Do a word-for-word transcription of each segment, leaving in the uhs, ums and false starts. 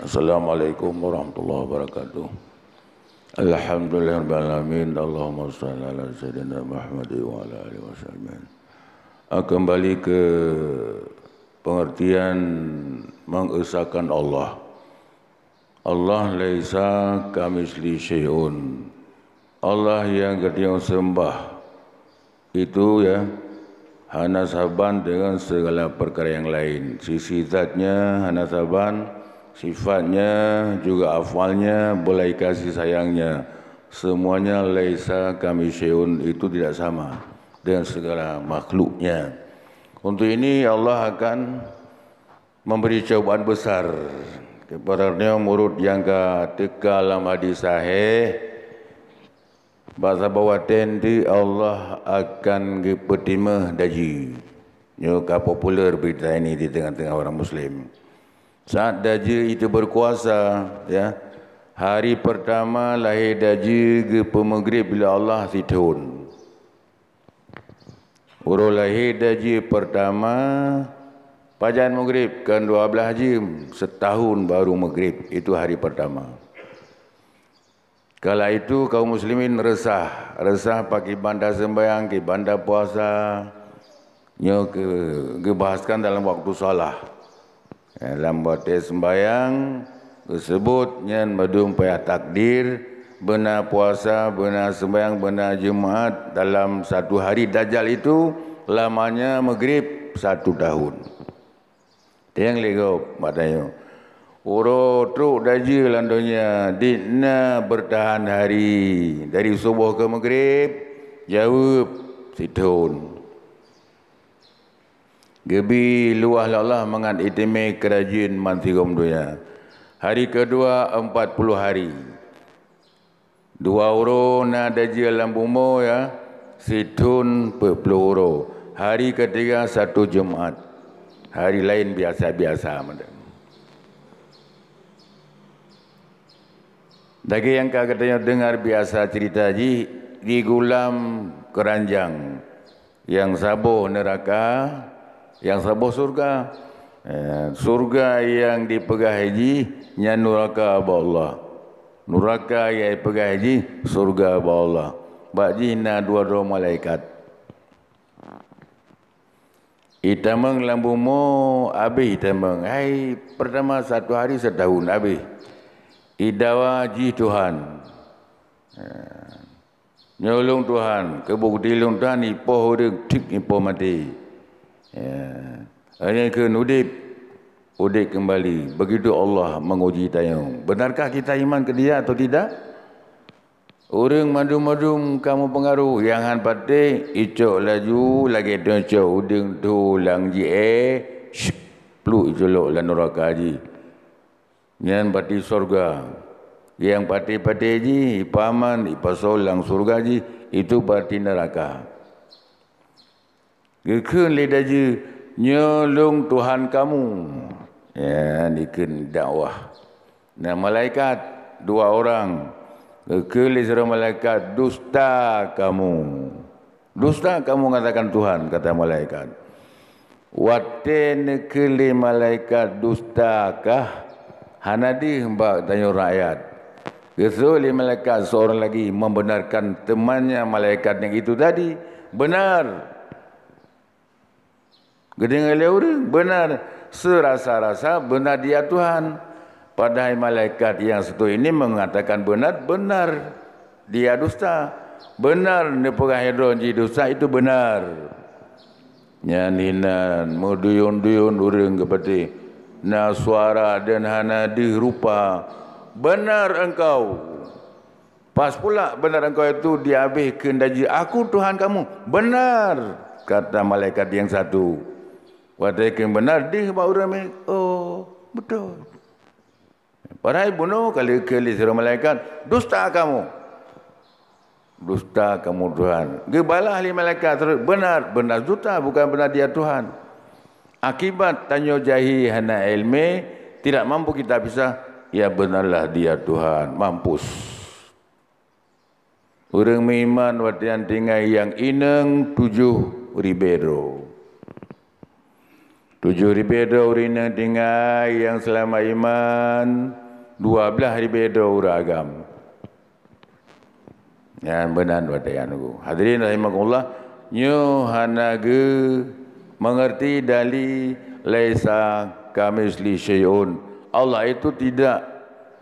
Assalamualaikum warahmatullahi wabarakatuh. Alhamdulillahirabbil alamin. Allahumma shalli ala sayyidina Muhammad wa ala alihi wasallam. Ah, kembali ke pengertian mengesakan Allah. Allah laisa kamitsli syai'un. Allah yang geutanyoe sembah itu, ya, hana saban dengan segala perkara yang lain. Sisi zatnya hana saban, sifatnya juga afalnya, beulai kasih sayangnya. Semuanya laisa kamitsli syai'un, itu tidak sama dengan segala makhluknya. Untuk ini Allah akan memberi cobaan besar kepada nyoe murit nyang ka teuka lam hadis sahih, bak saboh watèe nanti Allah akan geupeutimeuh dajeu. Nyoe ka populer berita ini di tengah-tengah orang muslim. Saat dajeu itu berkuasa, ya, hari pertama lahé dajeu geupeumeugrib lé Allah sithon. Uroe lahé dajeu pertama, pajan meugrib, kon dua blaih jeuem, setahun baru meugrib, itu hari pertama. Kala itu kaum muslimin resah, resah pakiban taseumbayang, kiban tapuasa, nyoe ke-, geubahaskan dalam waktu salat. Lam watèe seumbayang, geuseubut nyan mandum payah takdir, beuna puasa, beuna seumbayang, beuna Jumat dalam satu hari Dajjal itu lamanya meugrib satu tahun. Teueng lé gob bak tanyoe. Uroe trok dajeu lam donya, di na beurtahan hari dari suboh keu meugrib? Jaweueb, sithon. Geubi luwah lé Allah mangat iteumé keurajeuen bansigom donya. Hari keudua empat puluh hari. Dua uroe na dajeu lam bumoe, ya, sithon peuet ploh uroe. Hari keutiga satu Jumat. Hari laén biasa-biasa mantong. Lagèe nyang ka geutanyoe deungar biasa cerita jih di gulam keuranjang. Nyang saboh neuraka, nyang saboh syurga. Eh, syurga nyang dipeugah jih nyan neuraka bak Allah. Neuraka nyang dipeugah jih syurga bak Allah. Bak jih na dua droe malaikat. Itamong lam bumoe habéh itamong. Hai, pertama satu hari setahun habéh. Idawa jih Tuhan. Eh, Nyoe lôn Tuhan, keu bukeuti lôn Tuhan ipoh ureuëng, cit ipoh maté. Ya. Hanya kheun udeb, udeb keumbali. Begitu Allah menguji tanyoe. Benarkah kita iman keu Dia atau tidak? Ureuëng mandum-mandum ka meupeungaruh, nyang han patéh, icok laju lagée teucok udeueng tulang jiéh, syek, pluek iculok lam nuraka jih. Nyan bati syeuruga. Nyang patéh-patéh jih ipaman, ipasoe lam syeuruga jih, itu bati neuraka. Geukheun lé Dajjal, "Nyoe lôn Tuhan kamu." Ya, dikheun dakwah. Nah, malaikat dua orang. Geukheun lé sidroe malaikat, "Dusta kamu." "Dusta kamu mengatakan Tuhan," kata malaikat. Watée neukheun lé malaikat, "Dusta kah?" Hana deuh bak tanyoe rakyat. Geuseuôt lé malaikat seorang lagi membenarkan temannya malaikat yang itu tadi. "Benar." Geudeungoe lé ureuëng, "Benar." Seurasa-rasa, "Benar dia Tuhan." Padahai malaikat yang satu ini mengatakan benar, benar dia dusta. Benar neupeugah droe jih dusta, itu benar. Nyan hinan meuduyun-duyun ureuëng geupatéh. Na suara dan hana deuh rupa. "Benar engkau." Pas pula benar engkau itu dihabéh kheun Dajjal, "Aku Tuhan kamu." "Benar," kata malaikat yang satu. Watée kheun benar deuh bak ureuëng ramé, "Oh, betul." Padahai bunoe ka lheueh kheun lé sidroe malaikat, "Dusta kamu." "Dusta kamu Tuhan." Geubalah lé malaikat teurus, "Benar, benar dusta, bukan benar dia Tuhan." Akibat tanyoe jahé hana iéleumé, tidak mampu kita bisa, "Ya benarlah dia Tuhan." Mampus. Ureuëng meuiman watée nyan tinggai nyang inong tujoh ribée droe. Tujoh ribée droe ureuëng nyang tinggai nyang seulama iman, dua blaih ribée droe ureuëng agam. Nyan meunan watée nyan, Teungku. Hadirin rahimakumullah, nyoe hana geu mengerti dari laisa kamitsli syai'un. Allah itu tidak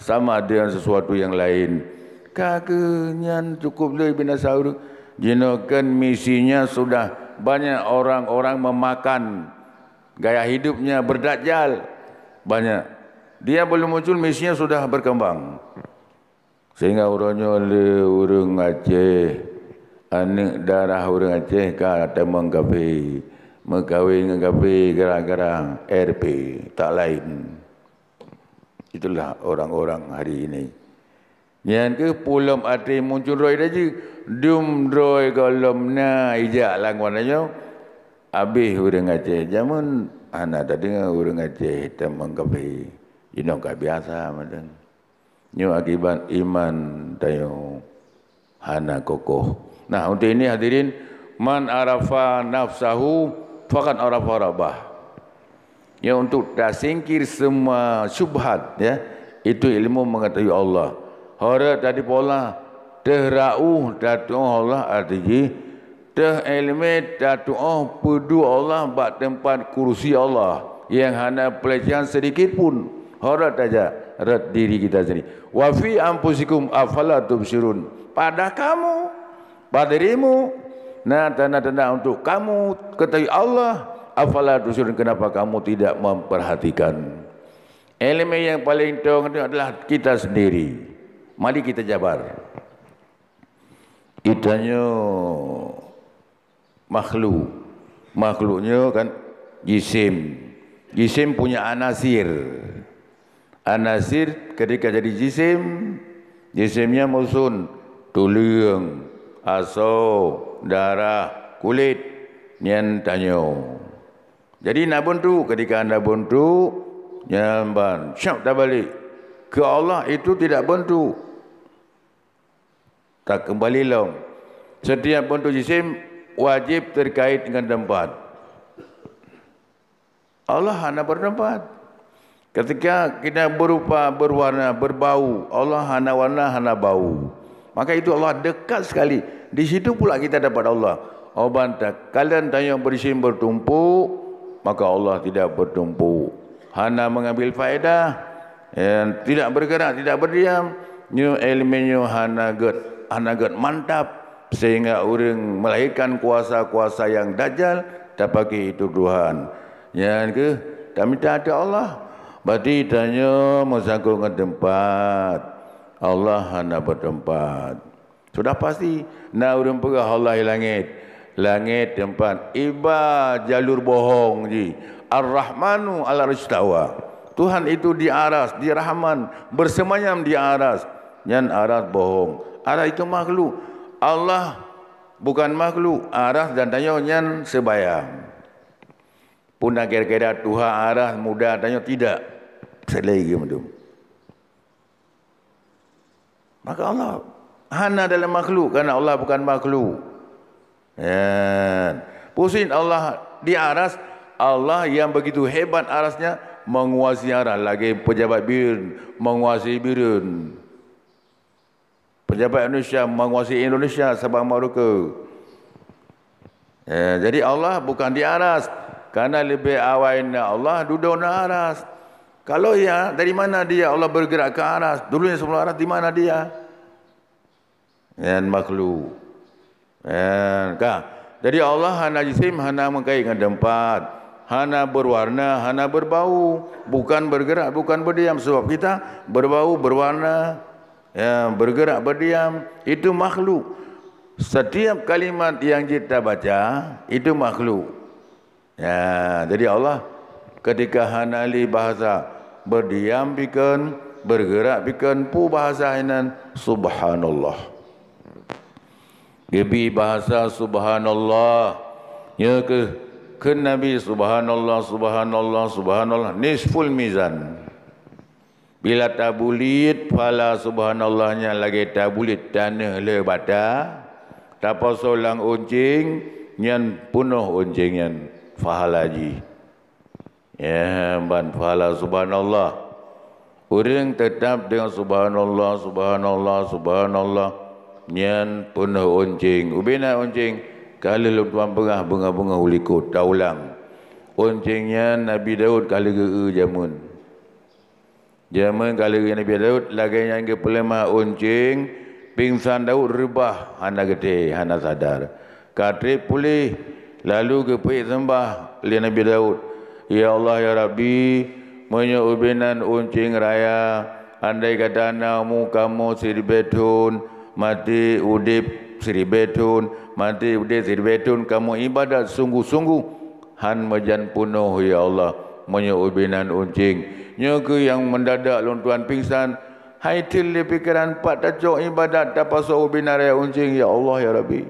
sama dengan sesuatu yang lain. Ka geu nyan cukup le binasa ureuëng. Jinoe kan misinya sudah banyak orang-orang memakan gaya hidupnya berdajjal. Banyak. Dia belum muncul, misinya sudah berkembang. Sehingga uroe nyoe le ureuëng Aceh, aneuëk darah ureuëng Aceh ka tamong kafé, meukawen ngon kafé gara-gara R P, tak lain. Itulah orang-orang hari ini. Nyan keuh peue lom até muncul droe laju, dum droe gohlom na ijak lam geutanyoe, habéh ureuëng Aceh. Jameun hana tadeungoe ureuëng Aceh tamong kafé, jinoe ka biasa mantong. Nyoe akibat iman tanyoe hana kokoh. Nah, untuk ini hadirin, man arafa nafsahu faqad arafa rabbah. Ya, untuk tersingkir semua syubhat, ya, itu ilmu mengetahui Allah. Hara tadi pola, teuh rauh tatuoh Allah, arti jih, teuh iéleumé tatuoh peuduek Allah bak teumpat kursi Allah nyang hana peulecehan sedikit pun. Hara tajak rot diri kita sendiri. Wa fi anfusikum afala tubsirun. Pada kamu, pada dirimu, na tanda-tanda untuk kamu ketahui Allah. Afala tubsirun, kenapa kamu tidak memperhatikan? Iéleumé nyang paling tong itu adalah kita sendiri. Mari kita jabar. Kita nyoe makhluk. Makhluk nyoe kan jisim. Jisim punya anasir. Anasir ketika jadi jisim, jisimnya meususun tuleueng, asoe, darah, kulét, nyan tanyoe. Jadi na beuntuk, ketika na beuntuk, nyan ban, syab tabalek. Keu Allah itu tidak beuntuk. Takeumbali lom. Setiap beuntuk jisim wajib terkait dengan tempat. Allah hana bertempat. Ketika kita berupa, berwarna, berbau, Allah hana warna, hana bau. Maka itu Allah dekat sekali. Di situ pula kita dapat Allah. Oban takalon tanyoe berisim bertumpuk, maka Allah tidak bertumpuk. Hana mengambil faedah, ya, tidak bergerak, tidak berdiam. Nyoe iéleumé nyoe hana gét, hana gét mantap, sehingga ureuëng melahirkan kuasa-kuasa yang dajjal, tapaké itu Tuhan. Nyan keuh tamita ateueh Allah. Berarti tanyoe meusangkot ngon teumpat. Allah hana bertempat. Sudah pasti na ureuëng peugah Allah di langét. Langét teumpat iba jalur bohong jih. Ar-Rahmanu 'alal 'arsy istawa. Tuhan itu di aras, di Rahman, bersemayam di aras. Nyan aras bohong. Aras itu makhluk. Allah bukan makhluk. Aras dan tanyoe nyan sebaya. Pun na kira-kira tuha aras muda tanyoe tidak. Selai geuh meudu. Maka Allah hana dalam makhluk, karena Allah bukan makhluk. Ya. Pusing Allah di aras, Allah yang begitu hebat arasnya menguasai aras lagi pejabat Bireuen menguasai Bireuen. Pejabat Indonesia menguasai Indonesia, Sabang Merauke. Ya, jadi Allah bukan di aras, karena lebih awai na Allah dudoe na aras. Kalau ya, dari mana dia Allah bergerak ke aras? Dulunya sebelum aras di mana dia? Nyan makhluk. Nyan ka. Jadi Allah hana jisim, hana mengkait dengan tempat, hana berwarna, hana berbau, bukan bergerak, bukan berdiam. Sebab kita berbau, berwarna, ya, bergerak, berdiam, itu makhluk. Setiap kalimat yang kita baca itu makhluk. Ya, jadi Allah ketika hana lé bahasa, berdiam piken, bergerak piken, peue bahasa inan? Subhanallah. Geubri bahasa subhanallah. Nyoe keuh kheun Nabi, subhanallah, subhanallah, subhanallah, nisful mizan. Bila tabulit phala subhanallah nyan lagée tabulit taneuh le bata, taposo lam uncéng, nyan peunoh uncéng nyan pahala jih. Ya, ban pahala subhanallah. Ureuëng teutap deungon subhanallah, subhanallah, subhanallah, nyan peunoh unceng. Ubena unceng, ka lheueh lôn tuan peugah beungoh-beungoh u likot, taulang. Unceng nyan Nabi Daud ka lheueh geu-eu jameun. Jameun ka lheueh Nabi Daud, lagée nyan geupeuleumah unceng, pingsan Daud reubah, hana geuthée, hana sadar. Ka treb puléh, lalu geupeuék seumbah lé Nabi Daud, "Ya Allah, ya Rabbi, meunyoe ubena unceng raya, andai kata na umu kamoe siribée thon, maté udeb siribée thon, maté udeb siribée thon, kamoe iébadat sunggoh-sunggoh, hán meujan peunoh, ya Allah, meunyoe ubena unceng. Nyoe kheueh nyang meundadak lôn tuan pingsan, hai theun lé pikeran pat tacok iébadat tapasoe ubena raya unceng, ya Allah, ya Rabbi."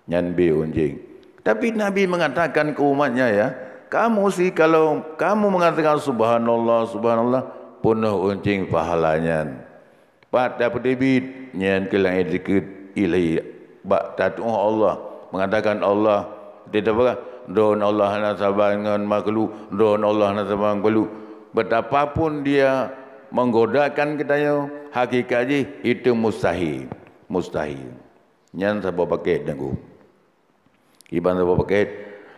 Nyan bi unceng. Tapi Nabi mengatakan ke umatnya, ya, "Kamu sih kalau kamu mengatakan subhanallah, subhanallah, peunoh unceng pahala nyan." Pat tapeuteubiet, nyan keuh langét dikeue ilée bak tatuoh Allah, mengatakan Allah, teutabah, "Droen Allah hana saban ngon makhluk, droen Allah hana saban makhluk." Betapapun dia menggodakan geutanyoe, hakikat jih itu mustahil. Mustahil. Nyan saboh paket, Teungku. Iban saboh paket,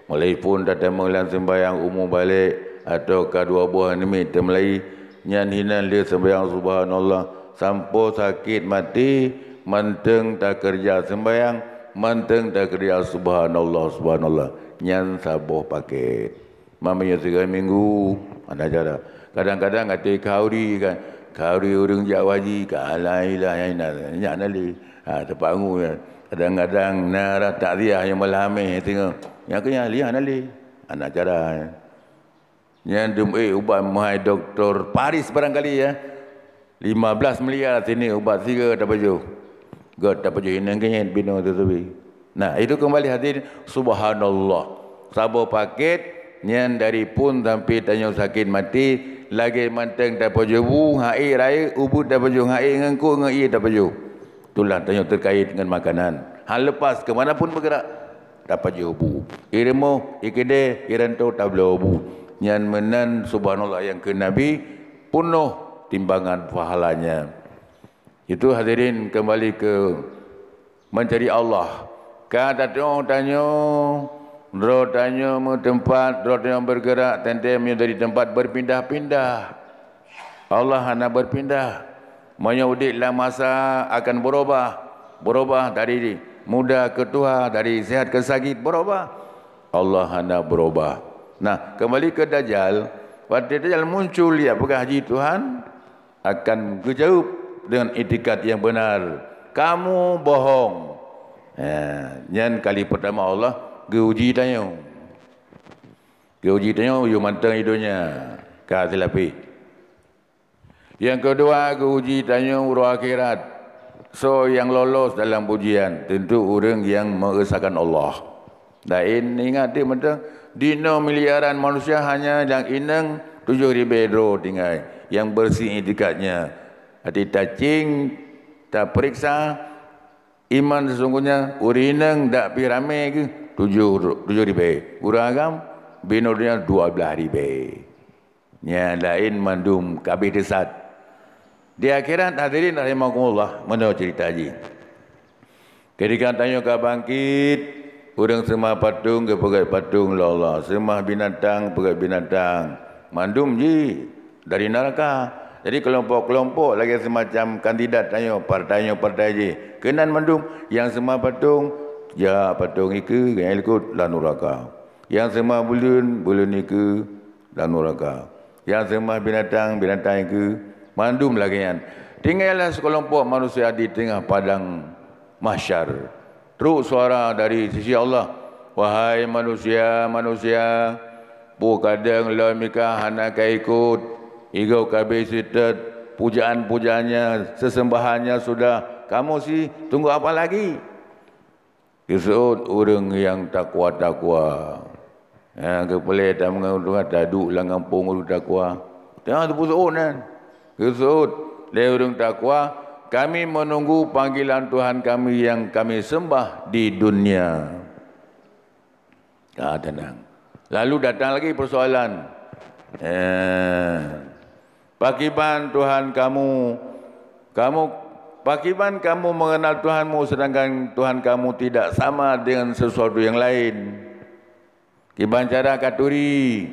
mulai phon tateumé lam sembahyang umu balek, atau ka dua boh namiet teumeulai, nyan hinan lé sembahyang subhanallah, sampoe sakét maté, mantong takeureuja sembahyang, mantong takeureuja subhanallah, subhanallah. Nyan saboh paket. Meunyoe sigoe minggu, hana cara. Kadang-kadang até khauri kan. Khauri ureuëng jak haji, ka la ilaha illallah, nyan na lé. Ha, teupangu nyan. Kadang-kadang na rah takziah nyang malam Hamèh singoh. Nyang keu nyan liah na lé. Hana cara. Nyan dum ék ubat meuhai Doktor Paris barangkali, ya. Lima belas miliar sini ubat sigoe tapajoh. Göt tapajoh inong keunyet binoe teutubi. Nah, itu kembali hadirin, subhanallah. Saboh paket nyan dari phon sampai tanyoe sakét maté, lagée mantong tapajoh bu, hai rayeuk ubeut tapajoh, hai ngeungkot ngon ié tapajoh. Itulah tanyoe terkait dengan makanan. Hana lepas ke mana pun bergerak, tapajoh bu. Ié rumoh, ié keudè, ié rantô tabloe bu. Nyan meunan subhanallah nyang keu Nabi, peunoh timbangan pahalanya. Itu hadirin kembali ke mencari Allah. Ka tatuoh tanyoe, droe tanyoe meuteumpat, droe tanyoe bergerak, teuntée meunyoe dari tempat berpindah-pindah. Allah hana berpindah. Meunyoe udeb lam masa akan berubah, berubah dari muda ke tuha, dari sehat ke sakit, berubah. Allah hana berubah. Nah, kembali ke Dajjal, watée Dajjal muncul, ya peugah jih Tuhan, akan geujaweueb deungon itikad nyang beunar, "Kamu bohong." Ha, nyan kali peurtama Allah geuuji tanyoe. Geuuji tanyoe yôh mantong i donya ka silapéh. Nyang keudua geuuji tanyoe uroe akhirat. Soe nyang lolos dalam ujian? Teuntu ureuëng nyang meuesakan Allah. Laén ingat deh mantong, di inoe miliaran manusia hanya nyang inong tujoh ribée droe tinggai nyang beureuséh itikadnya. Até tacéng, tapeuriksa iman sesungguhnya, ureuëng inong dak pih ramé geuh tujoh, tujoh ribée. Ureuëng agam binoe donya dua blaih ribée. Nyang laén mandum ka abéh teusat. Di akhirat, hadirin rahimakumullah, meunoe ceurita jih. Ketika tanyoe ka bangkit, ureuëng seumah patong geupeugét patong lé Allah, seumah binatang peugét binatang, mandum jih dari neuraka. Jadi, keulompok-keulompok lagée seumacam kandidat tanyoe, partai nyoe, partai jih. Keunan mandum, nyang seumah patong, jak patong ikeue, nyang likot lam neuraka. Nyang seumah buleuen, buleuen ikeue, lam neuraka. Nyang seumah binatang, binatang ikeue, mandum lagée nyan. Tinggai lah sikeulompok manusia di teungoh padang mahsyar. Trok suara dari sisi Allah, "Wahai manusia, manusia, peue kadeueng lôn mika hana ka ikot, igoe ka abéh seutôt, pujaan-pujaannya, seuseumbahannya sudah, kamoe sih tunggu apa lagi?" Geuseuôt ureuëng nyang takwa-takwa. Nyang geupeulée tameungon ureuëng taduek lam gampông ureuëng takwa. Teuma teupeu seuôt nyan. Geuseuôt lé ureuëng takwa, "Kami menunggu panggilan Tuhan kami yang kami sembah di dunia." Ka teunang. Lalu datang lagi persoalan, eh, pakiban Tuhan kamu, kamu, pakiban kamu mengenal Tuhanmu sedangkan Tuhan kamu tidak sama dengan sesuatu yang lain? Kiban cara katuri,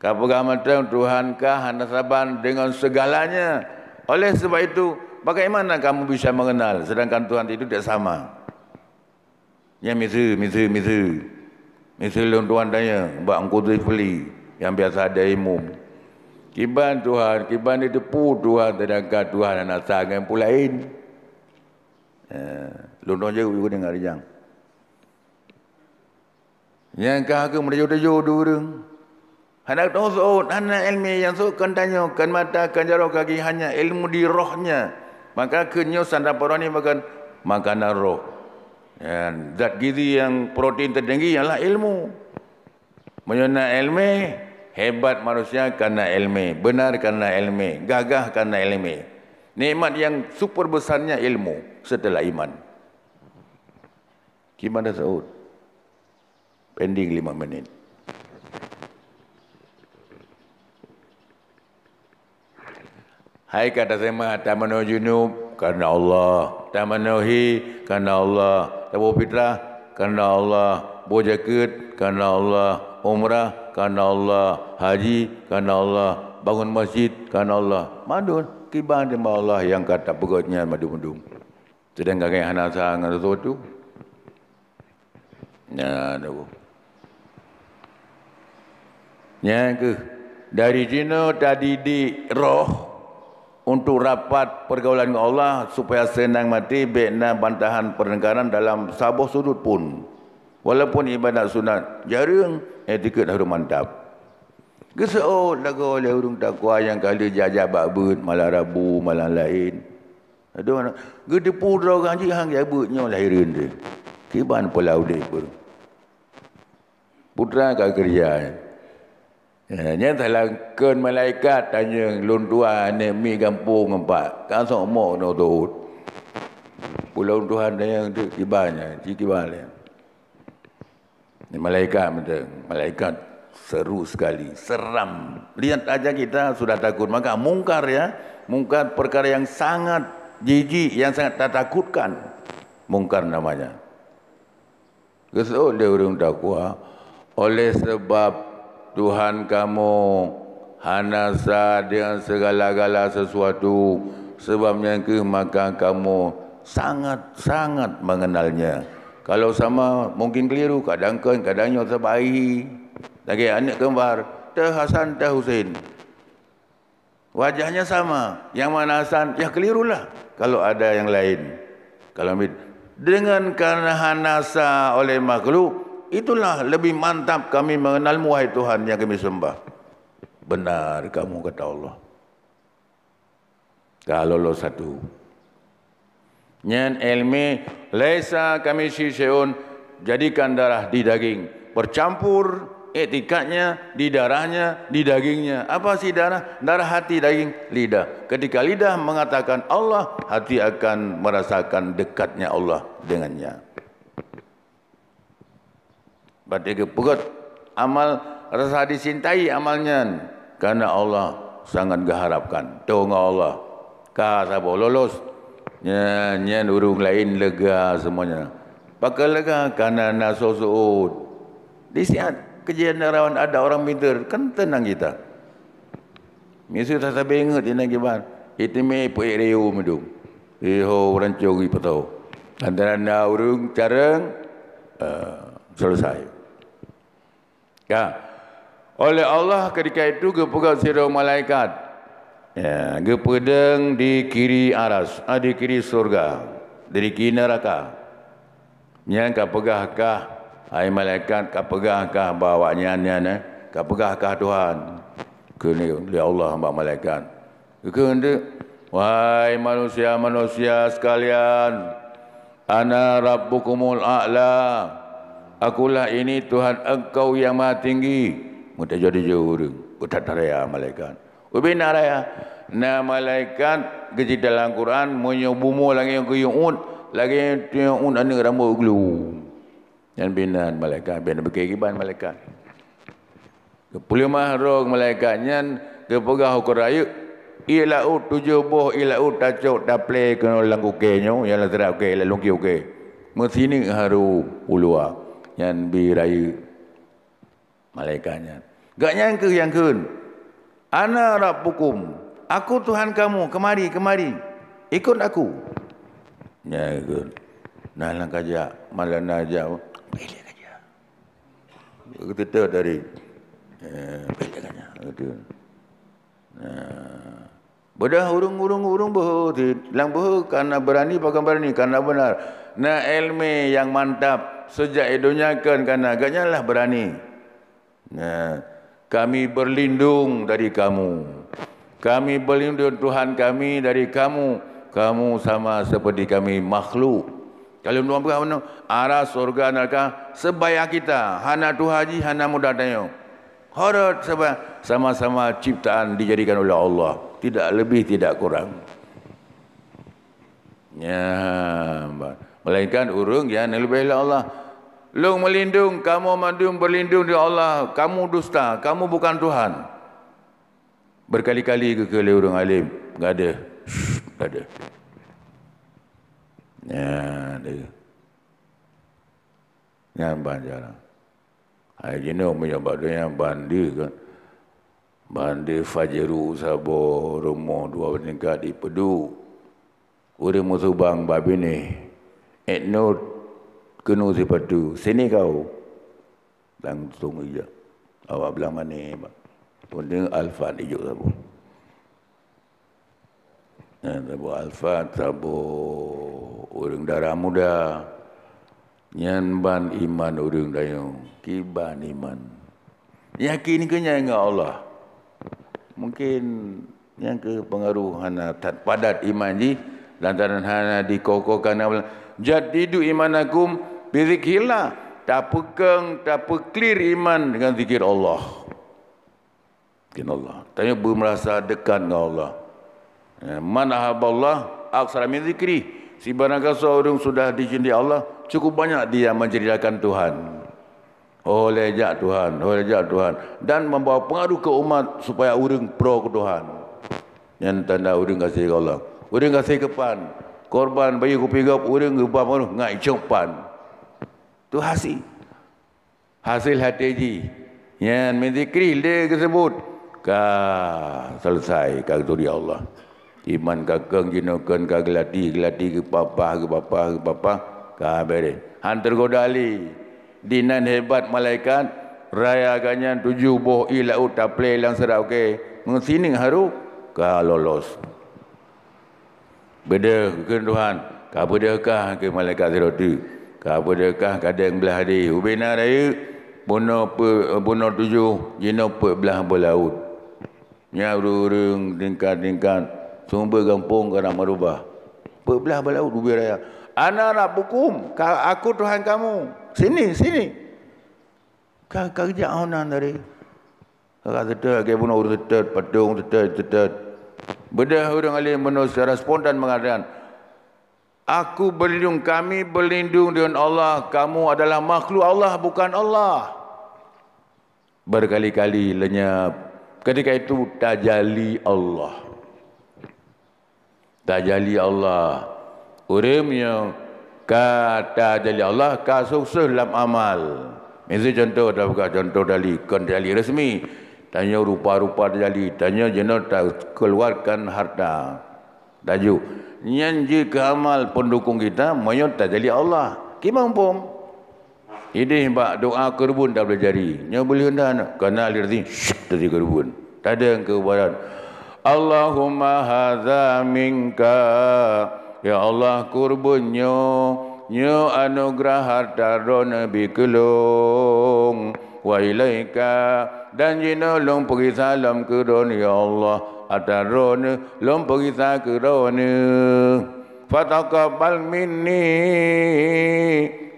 kapeugah mantong Tuhan kah hana saban dengan segalanya. Oleh sebab itu, bagaimana kamu bisa mengenal sedangkan Tuhan itu tidak sama? Nyan miseue, miseue, miseue. Miseue lôn tuan tanyong bak Teungku Zulkifli nyang biasa jadi imum. Kiban Tuhan, kiban jiteupeue Tuhan, sedangkan Tuhan hana sa ngon peue laén. Eh, lôn tuan jaweueb, jaweueb deungon rijang. Nyang ka keuh meurajo-rajo di ureuëng. Hana teuôt, hana iéleumé nyang sôk kon tanyoe, kon mata, kon jaroe, kon gaki, hanya ilmu di rohnya. Maka kheun nyoe sanda parani bahkan makanan roh. Dan zat gizi nyang protein tertinggi ialah ilmu. Meunyoe na iéleumé, hebat manusia karena iéleumé, benar karena iéleumé, gagah karena iéleumé. Nikmat yang super besarnya ilmu setelah iman. Kiban tasawuf. Pending lima menit. Hai ka taseumah, tamanoe junub karena Allah, tamanoe hi karena Allah, taboh fitrah karena Allah, boh jakeuet karena Allah, umrah karena Allah, haji karena Allah, bangun masjid karena Allah. Mandum kiban teuma Allah nyang ka tapeugét nyan mandum-mandum. Seudangkan gaki hana sa ngon sesuatu. Nah, tu. Nyan keuh, dari jinoe tadidik roh untuk rapat pergaulan ngon Allah supaya seunang maté, bék na bantahan pertengkaran dalam saboh sudut pun. Walaupun ibadat sunat jareueng, iktikeuet harôh mantap. Geuseuôt lagoe lé ureuëng takwa nyang ka lheueh jak-jak bak beuet malam Rabu, malam laén. Adoh, geuteupeue droe geuh jih han geubeuet nyoe lahireuen teuh. Kiban pola udeb ureuëng. Putra ka keureuja. Eh, nyan salah kheun malaikat tanyong lôn tuan aneuk miet gampông empat. Ka sok mok nyoe teuôt. Ulôn Tuhan tanyong teuh kiban nyan, ci kiban lé. Malaikat mantong, malaikat seru sekali, seram. Lihat aja kita sudah takut. Maka mungkar ya, mungkar perkara yang sangat jijik, yang sangat tatakutkan. Mungkar namanya. Geuseuôt lé ureuëng takwa, oleh sebab Tuhan kamoe hana sa deungon segala-gala sesuatu, sebab nyan keuh maka kamoe sangat-sangat mengenalnya. Kalau sama, mungkin keliru, kadang kon, kadang nyoe sabai. Lagée aneuk kembar, teuh Hasan, teuh Husein. Wajahnya sama, yang mana Hasan, ya kelirulah kalau ada yang lain. Kalau mit-, dengan karena hana sa oleh makhluk, itulah lebih mantap kami mengenalmu, wahai Tuhan yang kami sembah. Benar kamu, kata Allah. Ka lolos satu. Nyan ilmi, "Laisa kamitslihi syai'un," jadikan darah di daging, bercampur iktikadnya di darahnya, di dagingnya. Apa sih darah? Darah hati, daging, lidah. Ketika lidah mengatakan Allah, hati akan merasakan dekatnya Allah dengannya. Berarti geupeugét amal, rasa disintai amal nyan, karena Allah sangat geuharapkan. Teuh ngon Allah. Ka saboh lolos. Nyan, nyan ureuëng laén lega semuanya. Pakon lega? Karena na soe seuôt. Di siat keujian rawan ada orang pintar, kan tenang kita. Miseue sasabe ingat inan kiban, itimé peuék rayeuk meudum. Iho rancong ipeutô. Antara na ureuëng careueng, eh, selesai. Ya. Oleh Allah ketika itu geupeugah sidroe malaikat. Ya, geupeudeueng di kiri aras, ah, di kiri surga, di kiri neraka. Nyan ka peugah kah, hai malaikat, ka peugah kah bak awaknyan nyan, eh? Ka peugah kah Tuhan? Kheun lé Allah bak malaikat. Geukheun teuk, "Wahai manusia-manusia sekalian, ana rabbukumul a'la. Akulah ini Tuhan engkau yang maha tinggi." Meutajô-tajô ureuëng, beutat raya malaikat. Ubé na raya, na malaikat geucit dalam Quran, meunyoe bumoe lagée geuyue uet, lagée geuyue uet aneuëk rambot glue. Nyan binan malaikat, binan bukée kiban malaikat. Geupeuleumah droe malaikat nyan, geupeugah u keurayeuk, "Ié laôt tujoh boh ié laôt tacok taplé keunoe lam ukée nyoe, nyang lam sira ukée, lam lungkée ukée. Meusineuk harôh u luwa." Nyan bi rayeuk malaikat nyan. Gobnyan kheueh nyang kheun, "Ana rabbukum, aku Tuhan kamu, kemari, kemari, ikut aku." Nyan kheun. Nah, lam kajak, malam na jak, pilih kajak. Geuteutôt dari, eh, pilih kajak. Gitu. Nah, beudôh ureuëng-ureuëng, ureuëng beuhe cit. Lam beuhe kana beurani pakon beurani, kana beuna. Na iéleumé nyang mantap, seujak i donya kon kana, gobnyan lah beurani. Nah, kami berlindung dari kamu. Kami berlindung, Tuhan kami, dari kamu. Kamu sama seperti kami, makhluk. Kalau nuang peugah meunoe, ara syurga neuraka sebaya kita, hana tuha jih, hana muda tanyoe. Horot sebaya, sama-sama ciptaan dijadikan oleh Allah, tidak lebih, tidak kurang. Ya, ba-, melainkan ureuëng nyang leubeh lé Allah. Lôn meulindong, kamoe mandum berlindung di Allah, kamu dusta, kamu bukan Tuhan. Berkali-kali geukheun lé ureuëng alim, gadeuh. Shh, gadeuh. Ya, deuh. Nyan ban jalan. Hai jinoe meunyoe bak donya ban deuh kan. Ban deuh Fajru saboh rumoh dua tingkat di Peudu. Ureuëng meusubang bak binéh. Ék not keunoe sipatu. Sini kau. Langsung ijak. Awak blang mané bak. Pun deungon Alfat ijok saboh. Nyan saboh Alfat, saboh ureuëng dara muda. Nyan ban iman ureuëng tanyoe, kiban iman. Yakin keu nyan ngon Allah. Mungkin nyang keu peungaruh hana that padat iman jih, lantaran hana dikokohkan amalan. "Jaddidu imanakum bi zikrillah." Tapeukong, tapeuklir iman dengan zikir Allah. Zikir Allah. Tanyoe beumeurasa dekat ngon Allah. Ya, "Man ahabballah aksara min zikri." Sibarang gasoe ureuëng sudah dicintai Allah, cukup banyak dia menceritakan Tuhan. "Oh, lé jak Tuhan, oh, lé jak Tuhan." Dan membawa pengaruh ke umat supaya ureuëng pro ke Tuhan. Nyan tanda ureuëng gaséh keu Allah. Ureuëng gaséh keu pan. Korban bayeue kupi gob, ureuëng geuba pengaruh ngat icok pan. Tu hasi. Hasil até jih. Nyan min zikri lé geuseubut. Ka selesai, ka geuturi Allah. Iman ka kong jinoe kon ka geulatih, geulatih geupapah, geupapah, geupapah. Ka beres. Han teugoda lé. Dinan hebat malaikat, raya gobnyan tujoh boh ié laôt taplé lam sira ukée. Meusineuk harôh, ka lolos. Beudôh kheun Tuhan, ka beudôh kah keu malaikat sidroe teuk. Ka beudôh kah kadang blah hadeh. Ubena rayeuk, bunoe peu-, bunoe tujoh, jinoe peuet blah boh laôt. Nyan ureuëng-ureuëng tingkat-tingkat, sumber gampông ka na meurubah. Peuet blah boh laôt ubé raya. "Ana rabbukum, ka, aku Tuhan kamu. Sini, sini." Ka, ka geujak honan tadi. Ka seutôt, lagée bunoe ureuëng seutôt, patong seutôt, seutôt. Beudôh ureuëng alim bunoe secara spontan mengatakan, "Aku berlindung, kami berlindung dengan Allah, kamu adalah makhluk Allah, bukan Allah." Berkali-kali lenyap. Ketika itu tajali Allah. Tajali Allah. Ureuëng nyoe ka tajali Allah, ka sukses lam amal. Miseue contoh, tabuka contoh tali, kon tali resmi. Tanyoe rupa-rupa tajali, tanyoe jinoe takeuluarkan harta. Laju, nyan jeuet keu amal pendukung kita, meunyoe tajali Allah. Kiban muphom? Idéh bak doa keureubeuen taboleh jadi. Nyoe boleh unda na. Kana lirdi, syuk, tadi keureubeuen. Tadeng keu badan. "Allahumma hadza minka." Ya Allah, keureubeuen nyoe, nyoe anugeurah harta droeneuh bi keu lôn. "Wa ilaika." Dan jinoe lôn peugisa lom keu droeneuh, ya Allah. Atra droeneuh, lôn peugisa keu droeneuh. "Fataqabbal minni."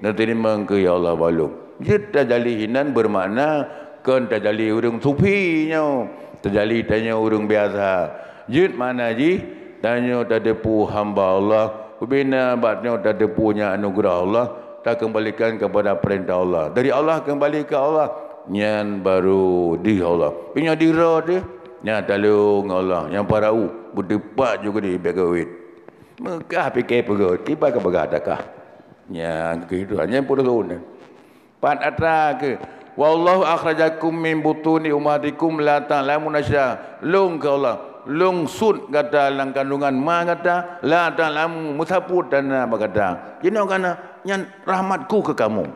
Neuteurimong keu, ya Allah, bak lôn. Jeuet tajali hinan beumakna kon tajali ureuëng sufi nyoe. Tajali tanyoe ureuëng biasa. Jeuet makna jih, tanyoe tateupeue hamba Allah. Ubena bak nyoe tateupeue nyan anugeurah Allah. Takeumbalikan kepada peurintah Allah. Dari Allah keumbali keu Allah. Nyan baru deuh Allah. Pi nyoe deuh droe teuh, nyan taleueng Allah. Nyang parau beuteupat juga di bek gawit. Meukah pike peugöt, kiban ka peugah takah. Nyan keu Tuhan, nyan pun lôn. Pat atra keu, "Wallahu akhrajakum min butuni ummahatikum la ta'lamuna syai'a." Lôn keu Allah, lôn sut gata lam kandungan ma gata, la ta'lamu, meusapeue tanda bak gata. Jinoe kana, nyan rahmat-Ku keu kamoe.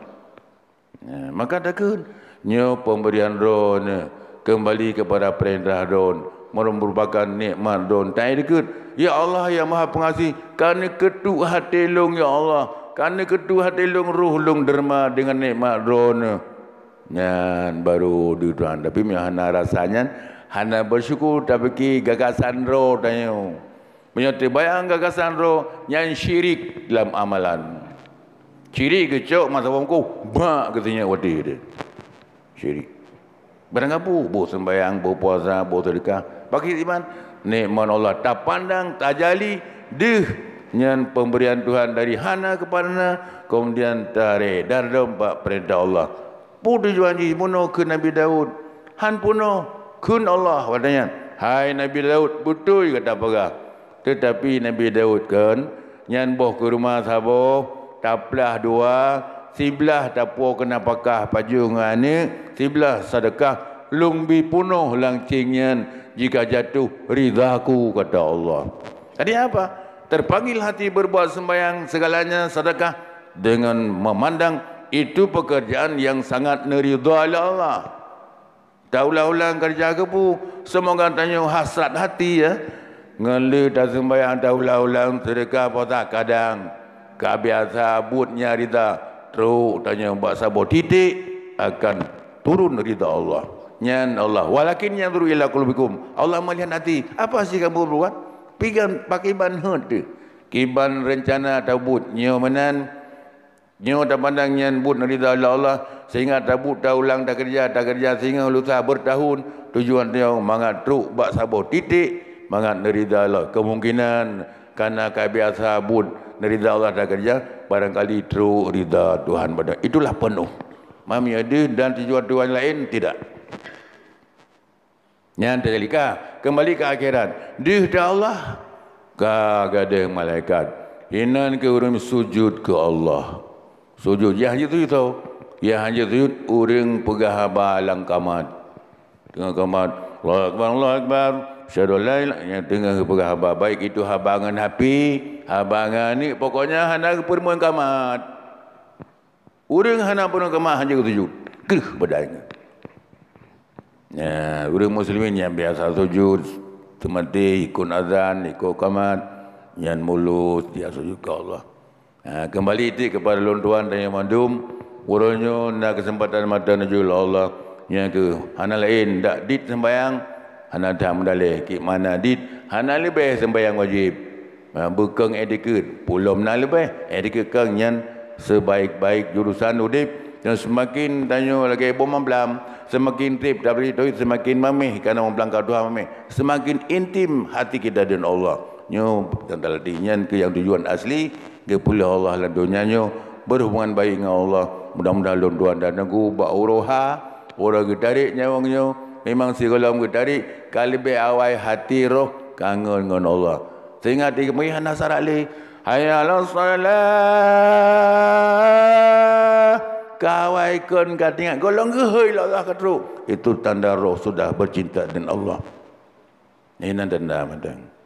Nah, maka takheun, nyoe pemberian Droeneuh kembali kepada perintah Droen, merupakan nikmat Droen. Taék dikeue, "Ya Allah, ya Maha Pengasih, ka neukeutuk hati lôn, ya Allah, ka neukeutuk hati lôn, roh lôn derma dengan nikmat Droeneuh." Nyan baru deuh Tuhan. Tapi meunyoe hana rasa nyan, hana bersyukur, tapike gagasan droe tanyoe. Meunyoe teubayang gagasan droe, nyan syirik lam amalan. Syirik geucok masa bungkôh, bak geutanyoe watèe teuh. Syirik. Barang gapu, boh sembahyang, boh puasa, boh sedekah. Pakri iman, nikmat Allah tapandang, tajali, deuh nyan pemberian Tuhan dari hana kepada na, kemudian tarék dardom bak perintah Allah. Peue tujuan jih bunoe kheun Nabi Daud? Han bunoe, kheun Allah watèe nyan, "Hai Nabi Daud, beutôi gata peugah." Teutapi Nabi Daud kheun, "Nyan boh keureuma saboh, taplah dua, siblah tapuwoe keu nafakah pajoh ngon aneuk, siblah seudeukah, lôn bi peunoh lanceng nyan jika jatuh ridha-Ku," kata Allah. Artinya apa? Terpanggil hati berbuat sembahyang, segalanya sedekah, dengan memandang itu pekerjaan yang sangat neuridha lé Allah. Taulang-ulang keureuja keupeue, seumoga tanyoe hasrat hati, ya. Ngon lheueh taseumbahyang, taulang-ulang, seudeukah, puasa, kadang ka biasa buet nyang ridha, trok tanyoe bak saboh titik akan turun ridha Allah. Nyan Allah, "Walakin yanzuru ila qulubikum." Allah melihat hati. Apa sih kamu berbuat? Pigan pakiban heuet teuh. Kiban rencana tabuet nyoe meunan. Nyoe tapandang nyan buet ridha lé Allah, sehingga tabuet, taulang, takeureuja, takeureuja singoh lusa beurtahun, tujuan tanyoe mangat trok bak saboh titik, mangat neuridha Allah. Kemungkinan kana ka biasa buet neuridha Allah takeureuja, barangkali trok ridha Tuhan pada. Itulah peunoh. Mami adeuh dan tujuan-tujuan laén tidak. Nyan teuka, keumbali keu akhirat. Deuh teuh Allah, ka gadôh malaikat. Inan keu ureuëng sujud keu Allah. Sujud, nyang hanjeuet sujud tho. Nyang hanjeuet sujud ureuëng peugah haba lam kamat. Teungoh kamat, "Allahu Akbar, Allahu Akbar. Asyhadu an la ilaha," nyang teungoh peugah haba, baik itu haba ngon api, haba ngon aneuk, pokoknya hana geupeurumoh kamat. Ureuëng hana peurumoh kamat hanjeuet sujud. Kreueh badan. Nah, ureuëng muslimin nyang biasa sujud, seumaté ikot azan, ikot kamat, nyan mulus dia sujud keu Allah. Nah, keumbali cit keupada lôn tuan dan nyang mandum, uroe nyoe na keuseumpatan mata neujok lé Allah, nyang keu hana laén dak dit seumbahyang, hana that meudaleh, keu mana dit hana leubeh seumbahyang wajéb. Ha, beukeung etikeuet, pulom na leubeh. Etikeuet keung nyan sebaik-baik jurusan udeb, dan seumaken tanyoe lagée boh mamblam, seumaken treb tabri tauhid, seumaken mameh kana mamblam ka tuha mameh, seumaken intim hati kita deungon Allah. Nyoe teuntang lati nyan keu nyang tujuan asli, geupeuleueh Allah lam donya nyoe, berhubungan baik ngon Allah. Mudah-mudahan lôn tuan dan teungku bak uroe ha, uroe geutarek nyawöng nyoe, memang sigohlom geutarek ka leubeh awai hati roh kangen ngon Allah. Sehingga di keumihan hana sarak lé, "Hayya 'alas shalah!" Ka awai kon ka teuingat, gohlom geuhôi lé Allah ka trok. Itu tanda roh sudah bercinta dengan Allah. Ini tanda mantong.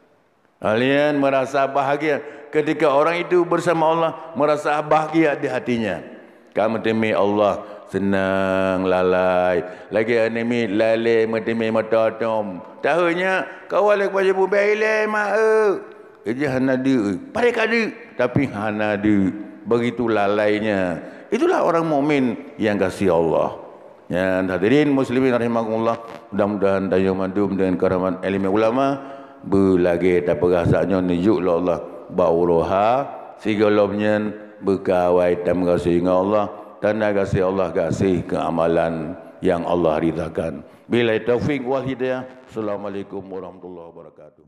Kalian merasa bahagia ketika orang itu bersama Allah, merasa bahagia di hatinya. Ka meuteumé Allah, seunang, lalai. Lagée aneuk miet lalée meuteumé mata tom. Taheunya, kawan lé kuba jibeu bée ilée mak eu. Ija hana deuk, padahai ka deuk, tapi hana deuk. Begitu lalainya. Itulah orang mukmin yang kasih Allah. Nyan hadirin muslimin rahimakumullah, mudah-mudahan tanyoe mandum deungon keuramat ileumèe ulama, beulagée tapeugah saat nyoe neujok lé Allah bak uroe ha, sigohlom nyan beukawai tameugaséh ngon Allah, tanda gaséh Allah gaséh keu amalan nyang Allah ridhakan. Billahi taufiq wal hidayah. Assalamualaikum warahmatullahi wabarakatuh.